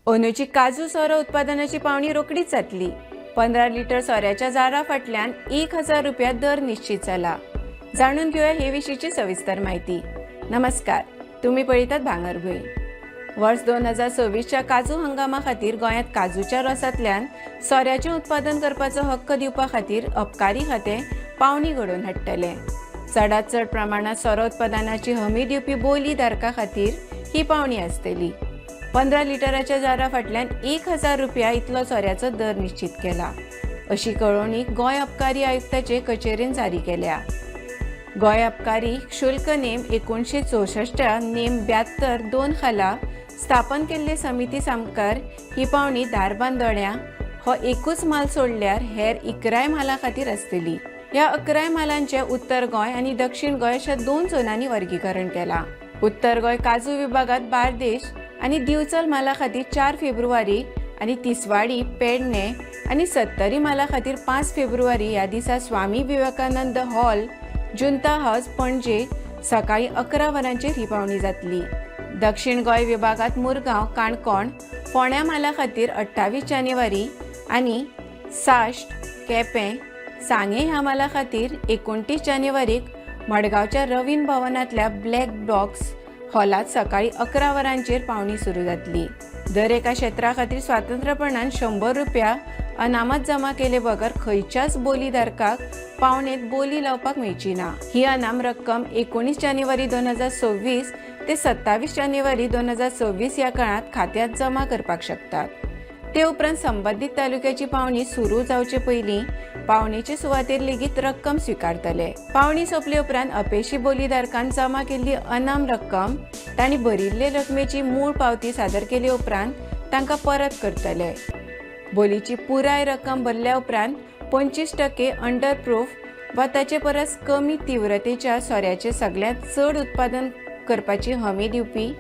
अंदूची काजू सोरो उत्पादनाची पावणी रोखडीच जातली. 15 लिटर सोऱ्याच्या जारा फाटल्यान 1000 रुपया दर निश्चित जाला. जाणून घेऊया हे विशींची सविस्तर माहिती. नमस्कार, तुम्ही पळयतात भांगरभूंय. वर्स 2026च्या काजू हंगामा खातीर गोंयांत काजूच्या रोसांतल्यान सोऱ्याचें उत्पादन करपाचो हक्क दिवपा खातीर अबकारी खातें पावणी घडोवन हाडटलें. चडांत चड प्रमाणांत सोरो उत्पादनाची हमी दिवपी बोली धारका खातीर ही पावणी आसतली. 15 लिटराच्या जारा फाटल्यान 1000 रुपया इतलो सोऱ्याचो दर निश्चित केला, अशी कळोवणी गोंय अबकारी आयुक्ताचे कचेरेन जारी केल्या. गोंय अबकारी शुल्क नेम 1964 नेम 72(2) खाला स्थापन केल्ले समिती सामकार ही पावणी धारबांदोड्यां हो एकूच म्हाल सोडल्यार हेर 11 म्हाला खातीर आसतली. ह्या 11 म्हालांचें उत्तर गोंय आनी दक्षिण गोंय अशा दोन झोनांनी वर्गीकरण केलां. उत्तर गोंय काजू विभागांत बार्देश आनी दिवचल म्हाला खातीर 4 फेब्रुवारी आनी तिसवाडी, पेडणे आनी सत्तरी म्हाला खातीर 5 फेब्रुवारी ह्या दिसा स्वामी विवेकानंद हॉल, जुंता हावस, पणजे सकाळी 11 वरांचेर ही पावणी जातली. दक्षिण गोंय विभागांत मुरगांव, काणकोण, फोंड्या म्हाला खातीर 28 जानेवारी आनी साश्ट, केपें, सांगें ह्या म्हाला खातीर 29 जानेवारीक मडगांवच्या रवींद्र भवनांतल्या ब्लॅक बॉक्स हॉलांत सकाळी 11 वरांचेर पावणी सुरू जातली. दर एका क्षेत्रा खातीर स्वतंत्रपणान 100 रुपया अनामत जमा केले बगर खंयच्याच बोलीधारकाक पावणेंत बोली लावपाक मेळची ना. ही अनाम रक्कम 19 जानेवारी 2026 ते 27 जानेवारी 2026 ह्या काळांत खात्यांत जमा करपाक शकतात. ते उपरांत संबंदीत तालुक्याची पावणी सुरू जावचे पयलीं पावणेचे सुवातेर लेगीत रक्कम स्विकारतले. पावणी सोंपले उपरांत अपेशी बोलीधारकान जमा केल्ली अनाम रक्कम तांणी भरिल्ले रकमेची मूळ पावती सादर केले उपरांत तांकां परत करतले. बोलीची पुराय रक्कम भरल्या उपरांत 25% अंडर प्रूफ वा ताचे परस कमी तीव्रतेच्या सोऱ्याचें सगळ्यांत चड उत्पादन करपाची हमी दिवपी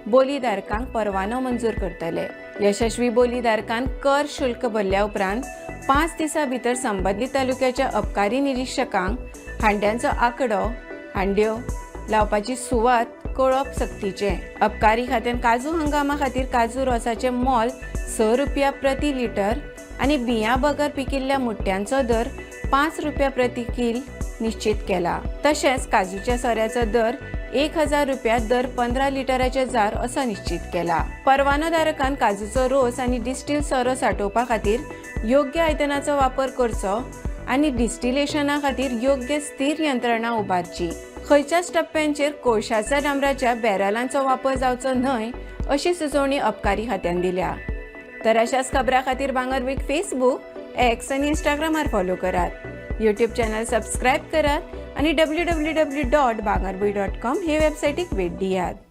बोलीधारकांक परवानो मंजूर करतले. यशस्वी बोलीधारकान कर शुल्क भरल्या उपरांत 5 दिसां भितर संबंदीत तालुक्याच्या अबकारी निरिक्षकांक हांड्यांचो आंकडो, हांड्यो लावपाची सुवात कळोवप सक्तीचें. अबकारी खात्यान काजू हंगामा खातीर काजू रोसाचें मोल 6 रुपया प्रति लिटर आनी बियां बगर पिकिल्ल्या मुट्ट्यांचो दर 5 रुपया प्रति कील निश्चित केला. तशेंच काजूच्या सोऱ्याचो दर 1000 रुपया दर 15 लिटराचे जार असो निश्चित केला. परवानोधारकान काजूचो रोस आनी डिस्टील सोरो सांठोवपा खातीर योग्य आयदनाचो वापर करचो आनी डिस्टिलेशना खातीर योग्य स्थिर यंत्रणा उबारची. खंयच्याच टप्प्यांचेर कोळशाच्या डांबराच्या बॅरलांचो वापर जावचो न्हय, अशी सुचोवणी अबकारी खात्यान दिल्या. तर अशाच खबरां खातीर भांगरभूंयक फेसबूक, एक्स आनी इंस्टाग्रामार फॉलो करात, यूट्यूब चॅनल सबस्क्रायब करात आनी www.bhangarbhuin.com हे वेबसायटीक भेट दियात.